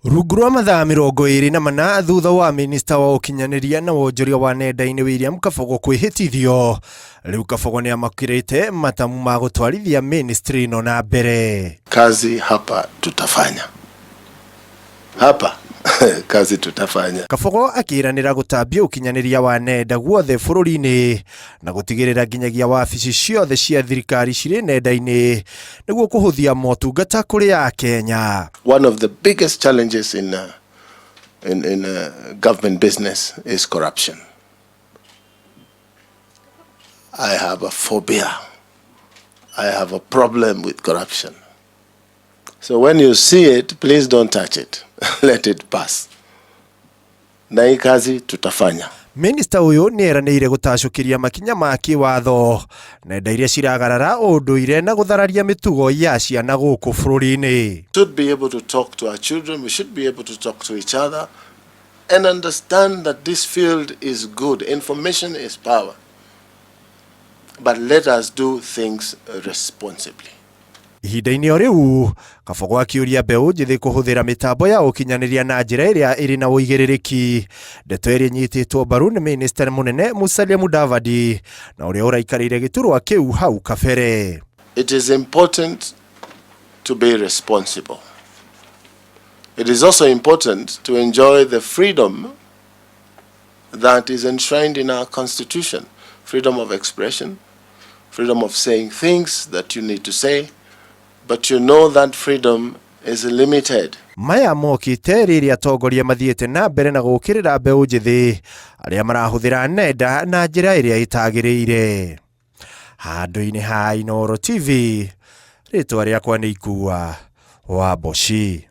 Rungu rwa mathaa 24 thutha wa minista wa ũkinyanĩria na wonjoria wa nenda-inĩ William Kabogo kwĩhĩtithio, rĩu Kabogo nĩ amakĩrĩte matamu ma gũtwarithia ministry ĩno na mbere. Kazi hapa tutafanya hapa kazi tutafanya. Kabogo akĩranĩra gũtambia ũkinyanĩria wa nenda guothe bũrũri-inĩ na gũtigĩrĩra nginyagia wabici ciothe cia thirikari cirĩ nenda-inĩ nĩguo kũhũthia motungata kũrĩ Akenya. One of the biggest challenges in government business is corruption. I have a phobia. I have a problem with corruption. So when you see it, please don't touch it. Let it pass. Na hii kazi tutafanya. Minista ũyũ nĩ eranĩire gũtacũkĩria makinya ma kĩwatho nenda iria ciragarara ũndũire na gũthararia mĩtugo ya ciana gũkũ bũrũri-inĩ. Should be able to talk to our children, we should be able to talk to each other and understand that this field is good. Information is power. But let us do things responsibly. Ihinda-inĩ o rĩu, Kabogo akĩũria mbeũ njĩthĩ kũhũthĩra mĩtambo ya ũkinyanĩria na njĩra ĩrĩa ĩrĩ na ũigĩrĩrĩki, ndeto ĩrĩa ĩnyitĩtwo mbaru nĩ minista mũnene Musalia Mudavadi na ũrĩa ũraikarĩire gĩturwa kĩu hau kabere. It is important to be responsible. It is also important to enjoy the freedom that is enshrined in our constitution. Freedom of expression, freedom of saying things that you need to say, but you know that freedom is limited. Maya mokĩte rĩrĩa atongoria mathiĩte na mbere na gũkĩrĩra mbeũ njĩthĩ arĩa marahũthĩra nenda na njĩra ĩrĩa ĩtagĩrĩire. Handũ-inĩ ha Inooro TV, rĩtwa rĩakwa nĩ Ikua wa Mboci.